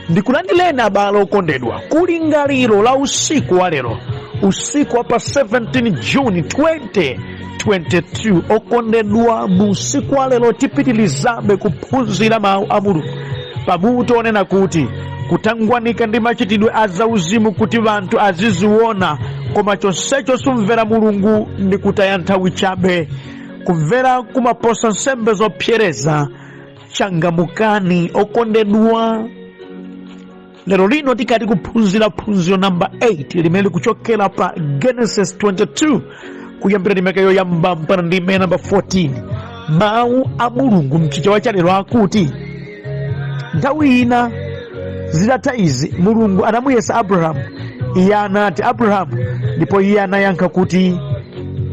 Ndikulandireni abale okondedwa kulingaliro la usiku wa lero, usiku wa pa 17 June 2022. Okondedwa, mu usiku wa lero tipitilizabe kuphunzira mawu a Mulungu pamutu onena kuti kutangwanika ndi machitidwe a zauzimu kuti anthu aziziona, koma chonsecho sumvera Mulungu ndi kutaya nthawi chabe. Kumvera kumaposa nsembe zopsereza. Changamukani okondedwa. Lero lino tikati kuphunzira phunziro namba 8 limene likuchokera pa Genesis 22 kuyambira ndime yoyamba mpaka ndime namba 14. Mawu a Mulungu mchichewa cha lero akuti, nthawi ina zitatha izi Mulungu anamuyesa Abrahamu. Iye anati, Abrahamu, ndipo iye anayankha kuti,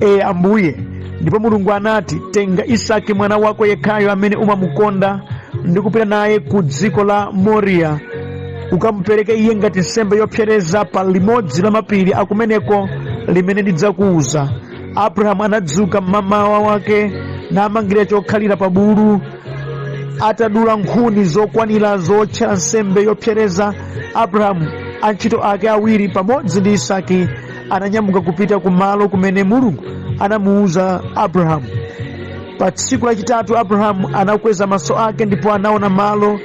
E Ambuye. Ndipo Mulungu anati, tenga Isake mwana wako yekhayo amene umamukonda ndi kupita naye ku dziko la Moriya, ukamupereke iye ngati nsembe yopsereza pa limodzi la mapiri akumeneko limene ndidzakuwuza. Abrahamu anadzuka mmamawa wake namangira chokhalira pa bulu. Atadula nkhuni zokwanira zotchera nsembe yopsereza, Abrahamu, antchito ake awiri pamodzi ndi Isaki ananyamuka kupita kumalo kumene Mulungu anamuwuza Abrahamu. Pa tsiku lachitatu Abrahamu anakweza maso ake ndipo anaona malo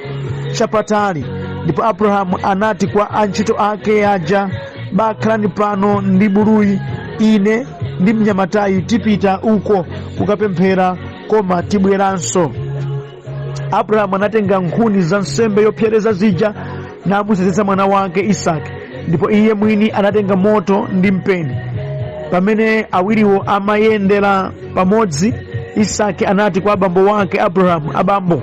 chapatali. Ndipo Abrahamu anati kwa antchito ake aja, bakhalani pano ndi buluyi, ine ndi mnyamatayu tipita uko kukapemphera, koma tibweranso. Abrahamu anatenga nkhuni za nsembe yopsereza zija namusenzetsa mwana wake Isake, ndipo iye mwini anatenga moto ndi mpeni. Pamene awiriwo amayendera pamodzi, Isake anati kwa abambo wake Abrahamu, abambo.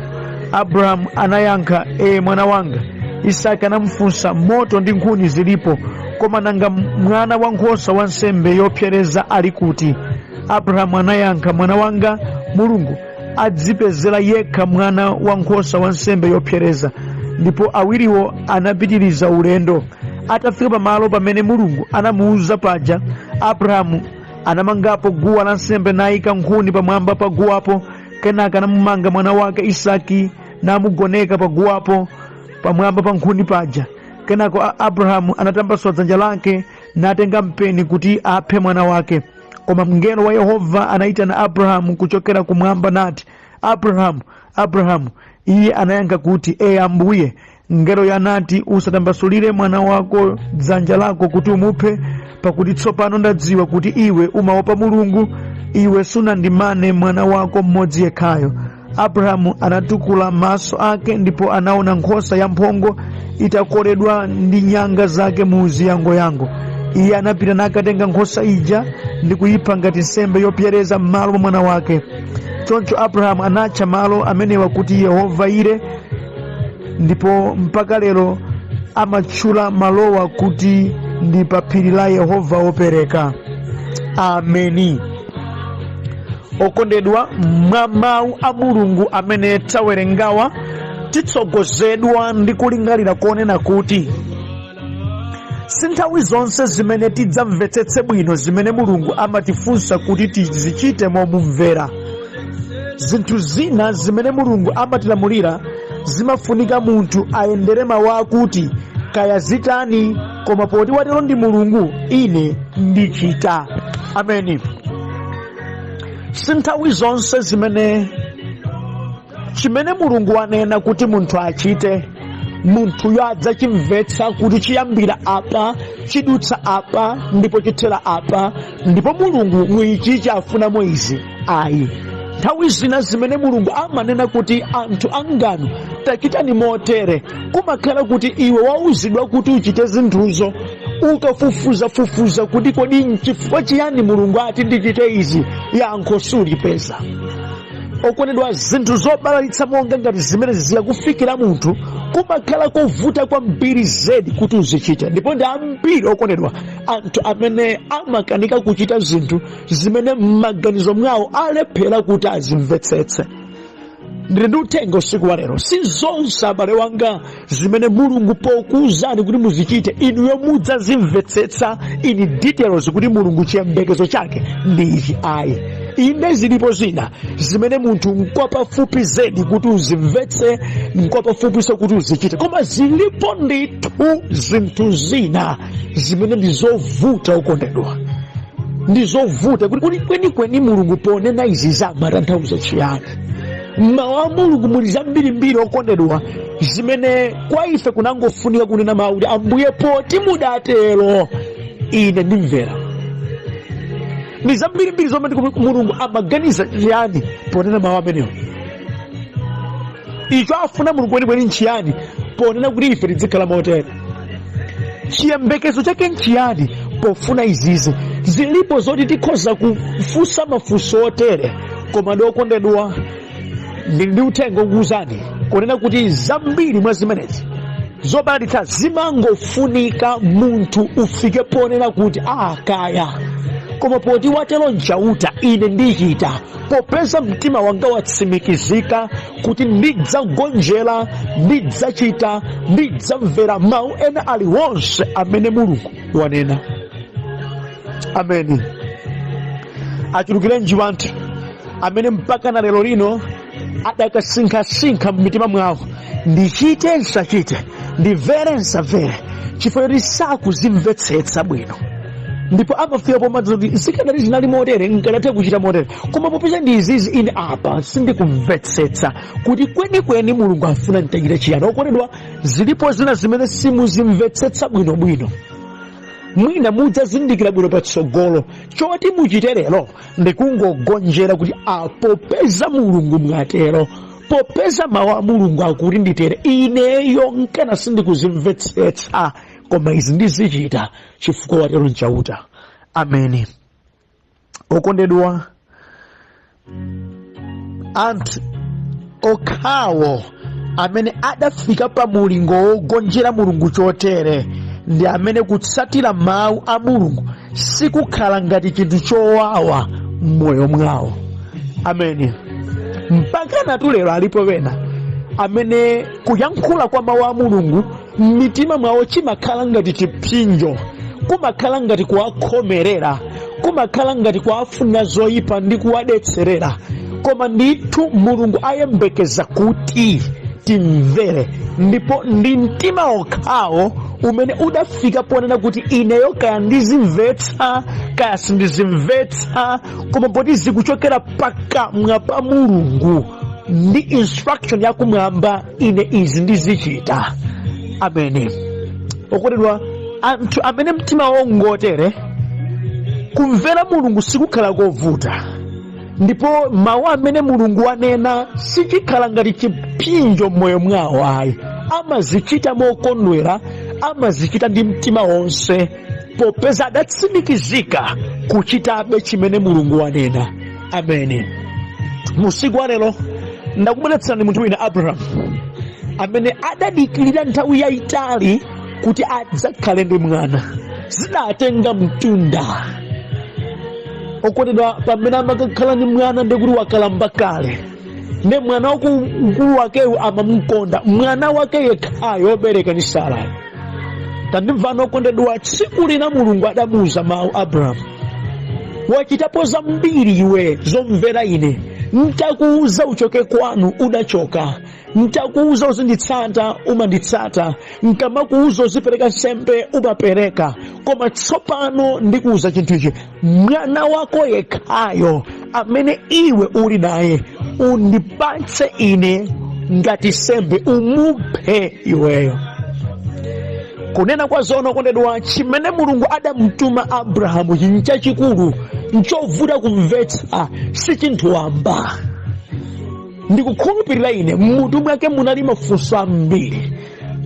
Abrahamu anayankha, e mwana wanga. Isake anamufunsa, moto ndi nkhuni zilipo, koma nanga mwana wankhosa wa nsembe yopsereza ali kuti? Abrahamu anayankha, mwana wanga, Mulungu adzipezera yekha mwana wankhosa wa nsembe yopsereza. Ndipo awiriwo anapitiriza ulendo. Atafika pamalo pamene Mulungu anamuwuza paja, Abrahamu anamangapo guwa lansembe nayika nkhuni pamwamba pa guwapo. Kenaka anamumanga mwana wake Isaki namugoneka pa guwapo pamwamba pa nkhuni paja. Kenako Abrahamu anatambasula dzanja lake natenga mpeni kuti aphe mwana wake. Koma mngelo wa Yehova anayitana Abrahamu kuchokera kumwamba nati, Abrahamu, Abrahamu. Iye anayankha kuti, E Ambuye. Mngeloyo anati, usatambasulire mwana wako dzanja lako kuti umuphe, pakuti tsopano ndadziwa kuti iwe umaopa Mulungu, iwe sunandimane mwana wako mmodzi yekhayo. Abrahamu anatukula maso ake ndipo anaona nkhosa yamphongo itakoledwa ndi nyanga zake mu ziyangoyango. Iye anapita nakatenga nkhosa ija ndi kuyipha ngati nsembe yopsereza m'malo mwa mwana wake. Choncho Abrahamu anatcha malo amenewa kuti Yehova Yire, ndipo mpaka lero amatchula malowa kuti ndi pa phiri la Yehova wopereka. Ameni. Okondedwa, mwa mawu a Mulungu amene tawerengawa titsogozedwa ndi kulingalira konena kuti si nthawi zonse zimene tidzamvetsetse bwino zimene Mulungu amatifunsa kuti tizichite momumvera. Zinthu zina zimene Mulungu amatilamulira zimafunika munthu ayendere mawu akuti kaya zitani, koma poti watero ndi Mulungu, ine ndichita. Ameni. Si nthawi zonse zimene chimene Mulungu wanena kuti munthu achite munthuyo adzachimvetsa kuti chiyambira apa, chidutsa apa, ndipo chithera apa, ndipo Mulungu muichichi afunamo izi. Ayi, nthawi zina zimene Mulungu amanena kuti anthu angano tachitani motere, kumakhala kuti iwe wauzidwa kuti uchite zinthuzo, ukafufuzafufuza kuti kodi nchifukwa chiyani Mulungu ati ndichite izi, yankho sulipeza. Okondedwa, zinthu zobalalitsa monga ngati zimene zikakufikira munthu kumakhala kovuta kwambiri zedi kuti uzichite. Ndipo ndi ambiri, okondedwa, anthu amene amakanika kuchita zinthu zimene m'maganizo mwawo alephera kuti azimvetsetse. Ndili ndi uthenga usiku wa lero. Si zonse, abale wanga, zimene Mulungu pokuwuzani kuti muzichite inuyo mudzazimvetsetsa in details kuti Mulungu chiyembekezo chake ndi ichi. Ayi, Inde, zilipo zina zimene munthu nkwapafupi zedi kuti uzimvetse, nkwapafupiso kuti uzichite, koma zilipo ndithu zinthu zina zimene ndi zovuta, okondedwa, ndi zovuta kuti kwenikweni Mulungu ponena izi zamatanthauza chiyani. Mmawu a Mulungu muli zambirimbiri, okondedwa, zimene kwa ife kunangofunika kunena mawu kuti, "Ambuye, poti mudatero, ine ndimvera." Ndi zambirimbiri zomwe Mulungu amaganiza chiyani ponena mawu amenewo, icho afuna Mulungu kwenikweni nchiyani ponena kuti ife tizikhala motere, chiyembekezo chake nchiyani pofuna izizi. Zilipo zoti tikhoza kufunsa mafunso otere, koma okondedwa, ndili ndi uthenga okuwuzani kunena kuti zambiri mwa zimenezi zobalalitsa zimangofunika munthu ufike ponena kuti, "Ah, kaya, koma poti watero Nchauta, ine ndichita, popeza mtima wanga watsimikizika kuti ndidzagonjera, ndidzachita, ndidzamvera mawu ena aliwonse amene Mulungu wanena." Ameni. Achulukirenji wanthu amene mpaka na lero lino adakasinkhasinkha mmitima mwawo, "Ndichite, nsachite? Ndimvere, nsamvere?" chifukwa choti sakuzimvetsetsa bwino, ndipo amafika pomadza kuti, "Zikanati zinali motere, nkanatha kuchita motere, koma popeza ndi izizi, ine apa sindikumvetsetsa kuti kwenikweni Mulungu afuna nditachita chiyani." Okondedwa, zilipo zina zimene simuzimvetsetsa bwinobwino, mwina mudzazindikira bwino patsogolo. Choti muchite lero ndikungogonjera kuti, "Popeza Mulungu mwatero, popeza mawu a Mulungu akuti nditere, ineyo nkana sindikuzimvetsetsa, koma izi ndizichita chifukwa watero Nchauta." Ameni. Okondedwa, anthu okhawo amene adafika pa mulingo wogonjera Mulungu chotere ndi amene kutsatira mawu a Mulungu sikukhala ngati chinthu chowawa m'moyo mwawo. Ameni. Mpaka natulero alipo pena amene kuyankhula kwa mawu a Mulungu m'mitima mwawo chimakhala ngati chipsinjo, kumakhala ngati kuwakhomerera, kumakhala ngati kuwafuna zoyipa ndi kuwadetserera. Koma ndithu Mulungu ayembekeza kuti timvere, ndipo ndi mtima okhawo umene udafika ponena kuti, "Ineyo kaya ndizimvetsa, kaya sindizimvetsa, koma poti zikuchokera pakamwa pa Mulungu ndi instruction yakumwamba, ine izi ndizichita." Amene okondedwa, anthu amene mtima wawo ngotere, kumvera Mulungu sikukhala kovuta, ndipo mawu amene Mulungu wanena sichikhala ngati chipsinjo m'moyo mwawo ayi. Amazichita mokondwera, amazichita ndi mtima wonse, popeza adatsimikizika kuchitabe chimene Mulungu wanena. Amene musiku wa lero ndakubweretserani munthu wina, Abrahamu, amene adadikirira nthawi yayitali kuti adzakhale ndi mwana. Zidatenga mtunda, okondedwa. Pamene amakakhala ndi mwana, ndikuti wakalamba kale, ndi mwana mkulu wakeyu amamukonda, mwana wake yekhayo obereka ndi Sara. Tandimvani, okondedwa, tsiku lina Mulungu adamuuza mawu, "Abrahamu, wachitapo zambiri iwe zomvera ine. Ntakuuza uchoke kwanu, udachoka. Ntakuuza uzinditsata, umanditsata. Nkamakuuza uzipereka nsembe, umapereka. Koma tsopano ndikuuza chinthu ichi: mwana wako yekhayo amene iwe uli naye, undipatse ine ngati nsembe, umuphe iweyo." Kunena kwa zoona, okondedwa, chimene Mulungu adamtuma Abrahamu nchachikulu, nchovuta kumvetsa, si chinthu wamba. Ndikukhulupirira ine mmutu mwake munali mafunso ambiri.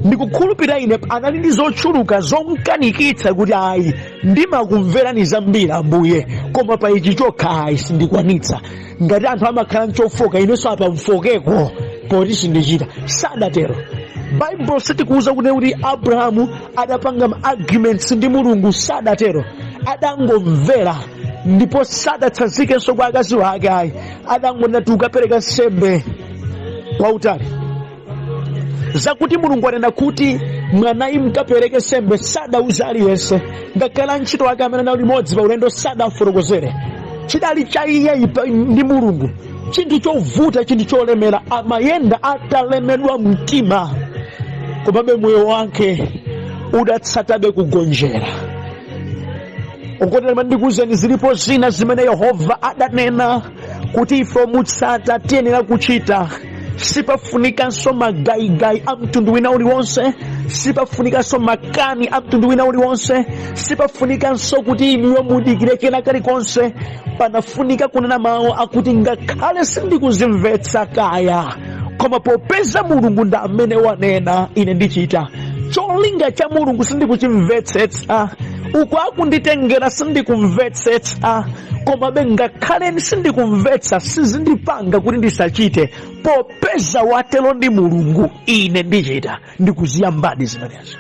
Ndikukhulupirira ine anali ndi zochuluka zomkanikitsa kuti, "Ayi, ndimakumverani zambiri Ambuye, koma pa ichi chokha ayi, sindikwanitsa. Ngati anthu amakhala nchofoka, inenso apa mfokeko poti sindichita." Sadatero. Baibulo sitikuuza kuti Abrahamu adapanga ma arguments ndi Mulungu. Sadatero. Adangomvera, ndipo sadatsanzikenso kwa akazi wake ayi. Adangonena, "Ukapereka nsembe kwautali." Zakuti Mulungu anena kuti mwanayi mkapereke nsembe, sadauza aliyense, ngakhale antchito ake amene anali limodzi pa ulendo sadafotokozere. Chidali cha iyeyi ndi Mulungu, chinthu chovuta, chinthu cholemera. Amayenda atalemedwa mtima, komabe moyo wake udatsatabe kugonjera. Okondedwa, ndikuwuzeni, zilipo zina zimene Yehova adanena kuti ife omutsata tiyenera kuchita. Sipafunikanso magayigayi a mtundu wina uliwonse, sipafunikanso makani a mtundu wina uliwonse, sipafunikanso kuti inuyo mudikire kena kalikonse. Panafunika kunena mawu akuti, ngakhale sindikuzimvetsa kaya, koma popeza Mulungu ndi amene wanena, ine ndichita. Cholinga cha Mulungu sindikuchimvetsetsa, uku akunditengera sindikumvetsetsa, komabe ngakhale sindikumvetsa, sizindipanga kuti ndisachite. Popeza watero ndi Mulungu, ine ndichita. Ndikuziyambadi zimenezo.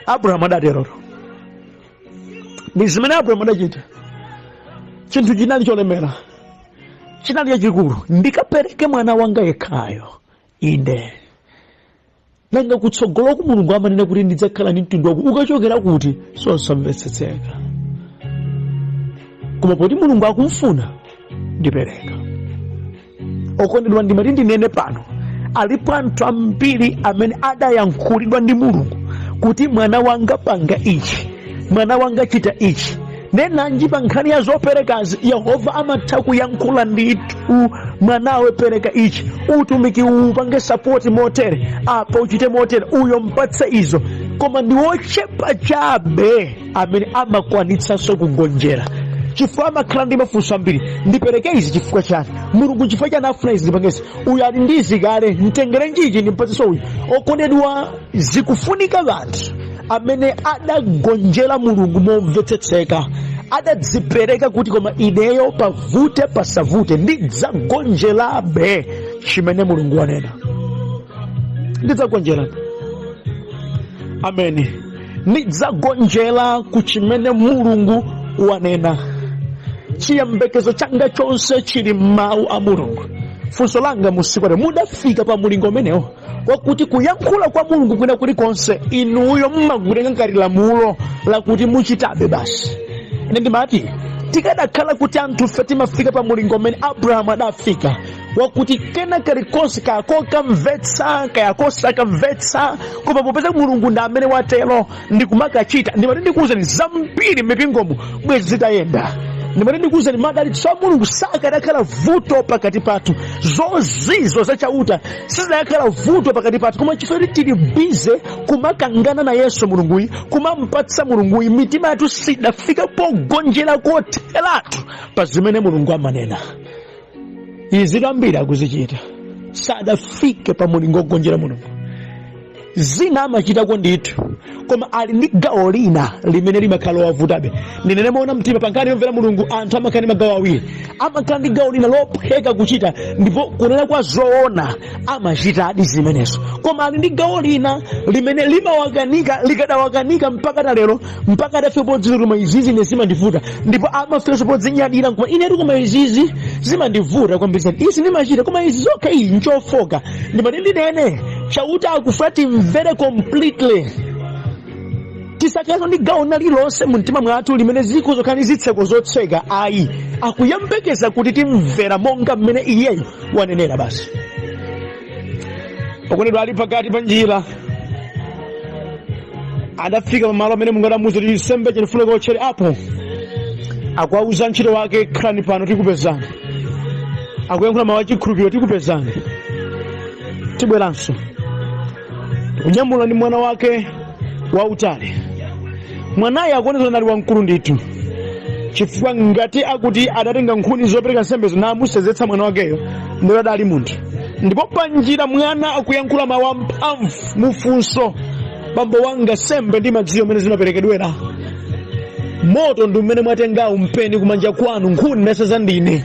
Abrahamu adateroro, ndi zimene Abrahamu adachita. Chinthu chinali cholemera, chinali chachikulu: ndikapereke mwana wanga yekhayo? Inde, nanga kutsogoloku Mulungu amanena kuti ndidzakhala ndi mtundu wako ukachokera kuti? Sosamvetsetseka, koma poti Mulungu akumfuna, ndipereka. Okondedwa, ndimati ndinene pano, alipo anthu ambiri amene adayankhulidwa ndi Mulungu kuti mwana wanga panga ichi, mwana wanga chita ichi. Nenanji pa nkhani ya zoperekazi, Yehova amatha kuyankhula ndithu: mwanawe, pereka ichi, utumiki upange support motere, apa uchite motere, uyo mpatse izo. Koma ndi wochepa chabe amene amakwanitsanso kugonjera, chifukwa amakhala ndi mafunso ambiri: ndipereke izi chifukwa chani, Mulungu? Chifukwa chani afuna izi ndipangezi? Uyu ali ndi izi kale, mtengere njichi ndimpatsenso uyu? Okondedwa, zikufunika anthu amene adagonjera Mulungu momvetsetseka, adadzipereka kuti koma ineyo pavute pasavute ndidzagonjerabe chimene Mulungu wanena, ndidzagonjera. Ameni. Ndidzagonjera ku chimene Mulungu wanena. Chiyembekezo changa chonse chili m'mawu a Mulungu. Funso langa musiku lero: mudafika pa mulingo umenewo wakuti kuyankhula kwa Mulungu kwina kulikonse inuyo mmakutenga ngati lamulo lakuti muchitabe basi? Ine ndimati tikadakhala kuti anthufe timafika pa mulingo umene Abrahamu adafika, wakuti kena kalikonse kakokamvetsa kayakosakamvetsa, koma popeza Mulungu ndi amene watero, ndikumakachita, ndimati ndikuwuzani, zambiri m'mipingomu bwezi zitayenda. Ndimati ndikuwuzani, madalitso a Mulungu sakadakhala vuto pakati pathu, zozizo zachauta sizidakhala vuto pakati pathu. Koma chifukwa tili busy kumakangana na Yesu Mulunguyi, kumampatsa Mulunguyi, mitima yathu sidafika pogonjera kotheratu pa zimene Mulungu amanena. Izi ambiri akuzichita, sadafike pa mulingo wogonjera Mulungu. Zina amachitako ndithu, koma ali ndi gawo lina limene limakhala lowavutabe. Ndinene moona mtima, pa nkhani yomvera Mulungu, anthu amakhala ndi magawo awiri. Amakhala ndi gawo lina lophweka kuchita, ndipo kunena kwa zoona amachitadi zimenezo, koma ali ndi gawo lina limene limawakanika, likadawakanika mpaka na lero, mpaka adafika podziwa koma izizi ine zimandivuta, ndipo amafikanso podzinyadira koma inetu, koma izizi zimandivuta kwambiri, izi ndimachita, koma izi zokha iyi nchofoka. Ndimati ndinene, Chauta akufuna timvere completely, tisakhalenso ndi gawo na lilonse mu mtima mwathu limene zikuzokhala ndi zitseko zotseka, ayi. Akuyembekeza kuti timvera monga mmene iyeyo wanenera basi. Okondedwa, ali pakati pa njira, adafika pamalo amene Mulungu adamuwuza kuti nsembe chinifuna kotchere apo. Akuwauza ntchito wake, khalani pano, tikupezani. Akuyankhula mawu achikhulupiriro, tikupezani, tibweranso. Kunyamula ndi mwana wake wautali. Mwanayi akuonetsa anali wamkulu ndithu, chifukwa ngati akuti adatenga nkhuni zopereka nsembezo namusezetsa mwana wakeyo, ndiye adali munthu. Ndipo panjira mwana akuyankhula mawu amphamvu mufunso: bambo wanga, sembe ndi madziyo mmene zimaperekedwera, moto ndi mmene mwatengawu, mpeni kumanja kwanu, nkhuni ndaseza ndine,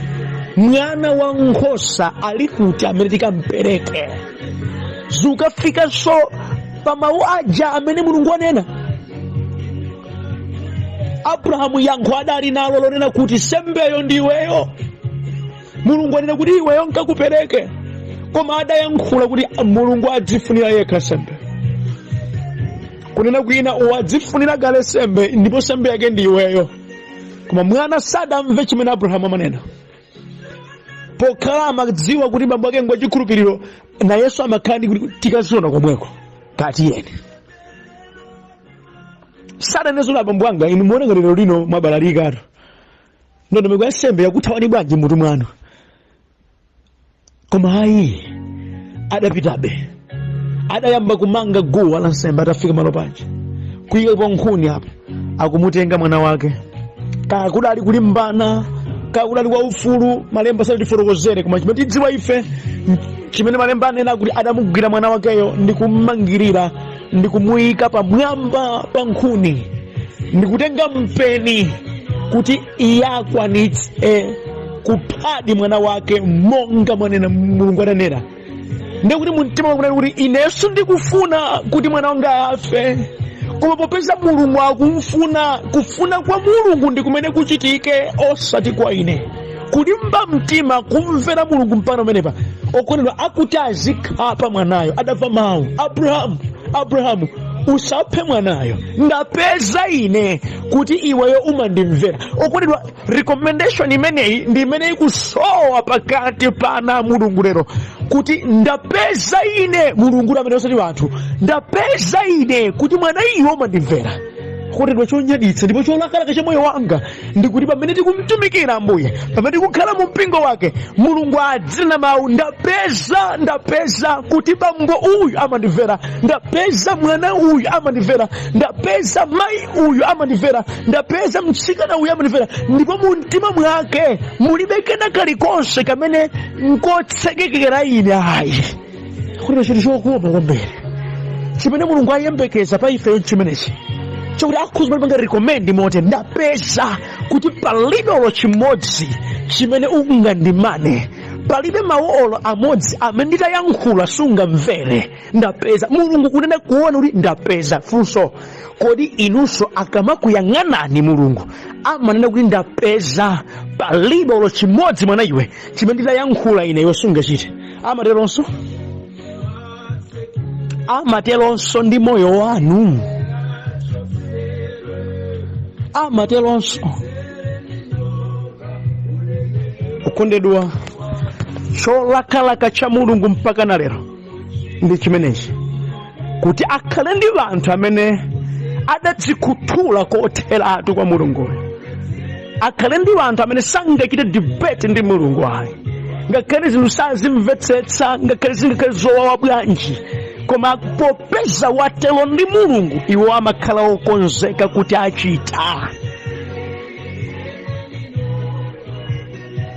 mwana wa nkhosa ali kuti amene tikampereke? Zikafikanso pa mawu aja amene Mulungu anena, Abrahamu yankho adali nalo lonena kuti sembeyo ndiweyo. Mulungu anena kuti iweyo nkakupereke, koma adayankhula kuti Mulungu adzifunira yekha sembe. Kunena kwina, wadzifunira kale sembe, ndipo sembe yake ndi iweyo. Koma mwana sadamve chimene Abrahamu amanena. Pokhala amadziwa kuti bambo ake ngwa chikhulupiriro, nayenso amakhala ndi kuti tikaziona komweko katiyeni. Sadanenso la bambo anga, inu muone ngati lero lino mwabalalikatu, ndondomeko ya nsembe yakuthawani bwanji mutu mwanu? Koma ayi, adapitabe, adayamba kumanga guwa la nsembe. Atafika malo paja, kuyikapo nkhuni apo, akumutenga mwana wake. Kaya kudali kulimbana, kaya kudali kwa ufulu, malemba sadatifotokozere. Koma chimene tidziwa ife, chimene malemba anena kuti adamugwira mwana wakeyo ndi kummangirira ndi kumuyika pamwamba pa nkhuni ndi kutenga mpeni kuti iye akwanitse kuphadi mwana wake monga mwanena Mulungu adanena. Ndiye kuti mumtima mwakunena kuti inenso ndikufuna kuti mwana wanga afe, koma popeza Mulungu akumfuna, kufuna kwa Mulungu ndi kumene kuchitike, osati kwa ine. Kulimba mtima kumvera Mulungu mpaka pamenepa. Okondedwa, akuti azikhapa mwanayo, adamva mawu, Abrahamu, Abrahamu, usaphe mwanayo, ndapeza ine kuti iweyo umandimvera. Okondedwa, recommendation imeneyi ndi imene ikusowa pakati pa ana a Mulungu lero, kuti ndapeza ine Mulungu amene osati wanthu, ndapeza ine kuti mwana iwe umandimvera. Okondedwa, chonyaditsa ndipo cholakalaka cha moyo wanga ndikuti pamene tikumtumikira Ambuye, pamene tikukhala mu mpingo wake, Mulungu adzinena mawu, ndapeza, ndapeza kuti bambo uyu amandimvera, ndapeza mwana uyu amandimvera, ndapeza mayi uyu amandimvera, ndapeza mtsikana uyu amandimvera, ndipo mu mtima mwake mulibe kena kalikonse kamene nkotsekekera ine ayi. Kuti chinthu chokoma kwambiri chimene Mulungu ayembekeza pa ifeyo nchimenechi, chakuti akhoza kumapanga recommend moti ndapeza kuti palibe olo chimodzi chimene ungandimane, palibe mawu olo amodzi amene nditayankhula sungamvere. Ndapeza Mulungu kunena kuona kuti ndapeza. Funso, kodi inunso akamakuyang'anani Mulungu amanena kuti ndapeza palibe olo chimodzi mwana iwe chimene nditayankhula ine iwe sungachite? Amateronso, amateronso ndi moyo wanu, amateronso. Okondedwa, cholakalaka cha Mulungu mpaka na lero ndi chimenechi, kuti akhale ndi anthu amene adadzikhuthula kotheratu kwa Mulunguyo, akhale ndi anthu amene sangachite debate ndi Mulungu ayi, ngakhale zinthu sazimvetsetsa, ngakhale zingakhale zowawa bwanji, koma popeza watelo ndi Mulungu, iwo amakhala okonzeka kuti achita.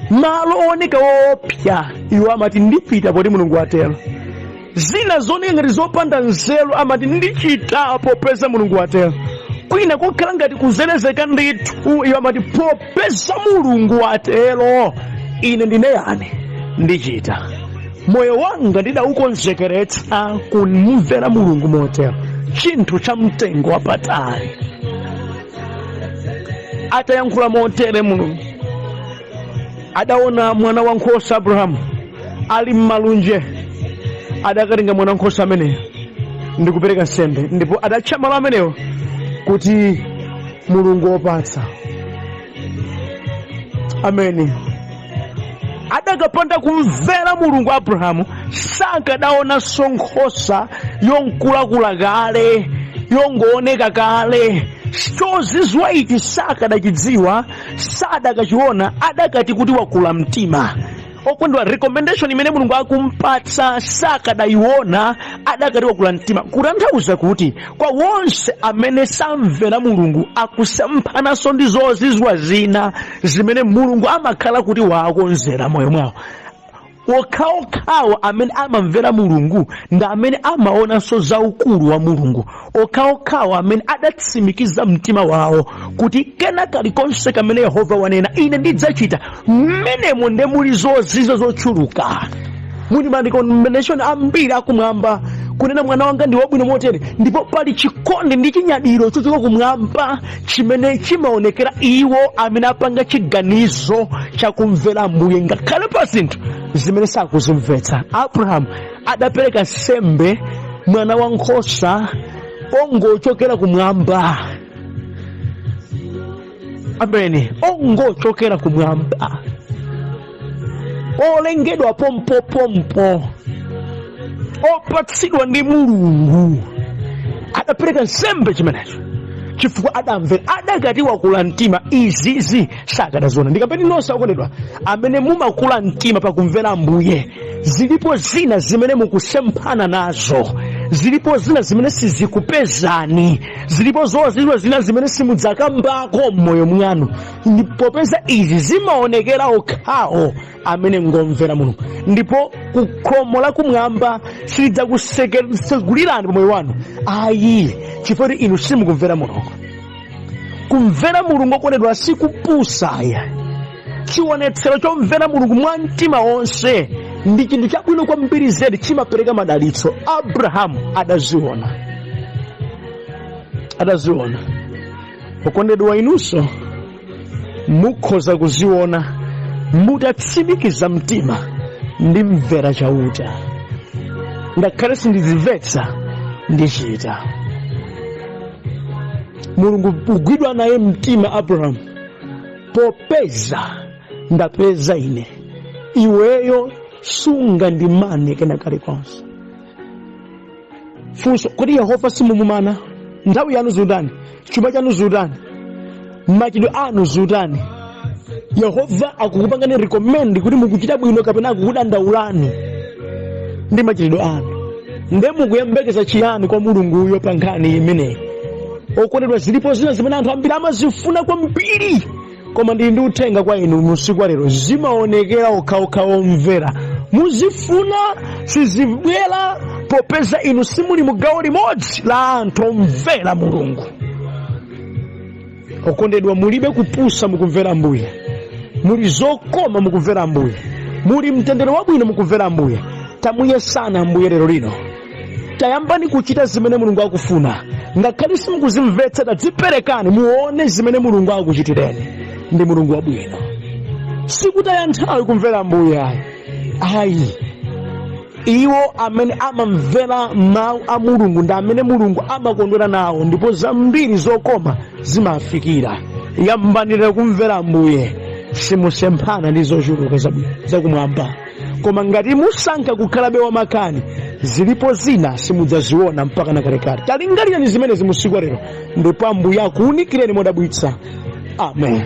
Malo ooneka woopsa, iwo amati ndipita poti Mulungu watelo. Zina zooneka ngati zopanda nzeru, amati ndichita popeza Mulungu watelo. Kwina kokhala ngati kuzelezeka ndithu, iwo amati popeza Mulungu watelo, ine ndine yani, ndichita. Moyo wanga ndidaukonzekeretsa kumumvera Mulungu motero, chinthu cha mtengo wapatali. Atayankhula motere Mulungu, adaona mwana wa nkhosa Abrahamu ali m'malunje, adakatenga mwana wa nkhosa ameneyo ndi kupereka nsembe, ndipo adatcha malo amenewo kuti Mulungu wopatsa. Ameni. Adakapanda kumvera Mulungu Abrahamu sakadaonanso nkhosa yonkulakula kale, yongooneka kale. Chozizwa ichi sakadachidziwa, sadakachiona, adakati kuti wakula mtima. Okondedwa, recommendation imene Mulungu akumpatsa sakadayiona, adakati wakula mtima. Kutanthauza kuti kwa wonse amene samvera Mulungu akusemphananso ndi zozizwa zina zimene Mulungu amakhala kuti wakonzera moyo mwawo. Okhaokhawo amene amamvera Mulungu ndi amene amaonanso za ukulu wa Mulungu. Okhaokhawo amene adatsimikiza mtima wawo kuti kena kalikonse kamene Yehova wanena ine ndidzachita, mmenemo nde muli zozizwa zochuluka, muli ma recommendation ambiri akumwamba kunena mwana wanga ndi wabwino motere. Ndipo pali chikondi ndi chinyadiro chochoka kumwamba chimene chimaonekera iwo amene apanga chiganizo chakumvera Ambuye ngakhale pa zinthu zimene sakuzimvetsa. Abrahamu adapereka nsembe mwana wa nkhosa ongochokera kumwamba. Amene ongochokera kumwamba, olengedwa pompopompo, opatsidwa ndi Mulungu, adapereka nsembe chimenecho chifukwa adamvera. Adakati wakula mtima, izizi sakadaziona. Ndikapeni nonse okondedwa amene mumakula mtima pakumvera Ambuye, zilipo zina zimene mukusemphana nazo, zilipo zina zimene sizikupezani, zilipo zozizwa zina zimene simudzakambako m'moyo mwanu. Popeza izi zimaonekera okhawo amene ngomvera Mulungu, ndipo kukhomo la kumwamba silidzakusegulirani pamoyo wanu ayi, chifukwa kuti inu simukumvera Mulungu. Kumvera Mulungu, okondedwa, sikupusaya. Chionetsero chomvera Mulungu mwa mtima wonse ndi chinthu chabwino kwambiri zedi, chimapereka madalitso. Abrahamu adaziona, adaziona. Okondedwa, inunso mukhoza kuziona mutatsimikiza mtima ndi mvera Chauta, ngakhale sindizimvetsa, ndichita. Mulungu kugwidwa naye mtima Abrahamu, popeza ndapeza ine, iweyo sungandimane kena kalikonse. Funso: kodi Yehova simumumana? Nthawi yanu zutani? Chuma chanu zutani? Machidwe anu zutani? Yehova akukupangani recommend kuti mukuchita bwino, kapena akukudandaulani ndi machitidwe anu? Nde mukuyembekeza chiyani kwa Mulunguyo pa nkhani imeneyi? Okondedwa, zilipo zina zimene anthu ambiri amazifuna kwambiri, koma ndili ndi uthenga kwa inu usiku wa lero: zimaonekera okhaokha omvera. Muzifuna, sizibwera, popeza inu simuli mu gawo limodzi la anthu omvera Mulungu. Okondedwa, mulibe kupusa mukumvera Ambuye, muli zokoma mukumvera Ambuye, muli mtendere wabwino mukumvera Ambuye. Tamuyesana Ambuye lero lino, tayambani kuchita zimene Mulungu akufuna, ngakhale simukuzimvetsa. Tadziperekani, muone zimene Mulungu akuchitireni. Ndi Mulungu wabwino. Sikutaya nthawi kumvera Ambuye ayi, ayi. Iwo amene amamvera mawu a Mulungu ndi amene Mulungu amakondwera nawo, ndipo zambiri zokoma zimafikira. Yambanirira kumvera Ambuye, simusemphana ndi zochuluka zakumwamba. Koma ngati musankha kukhalabe wamakani, zilipo zina simudzaziona mpaka na kalekale. Talingalirani zimenezi musiku lero, ndipo Ambuye akuwunikireni modabwitsa. Amen.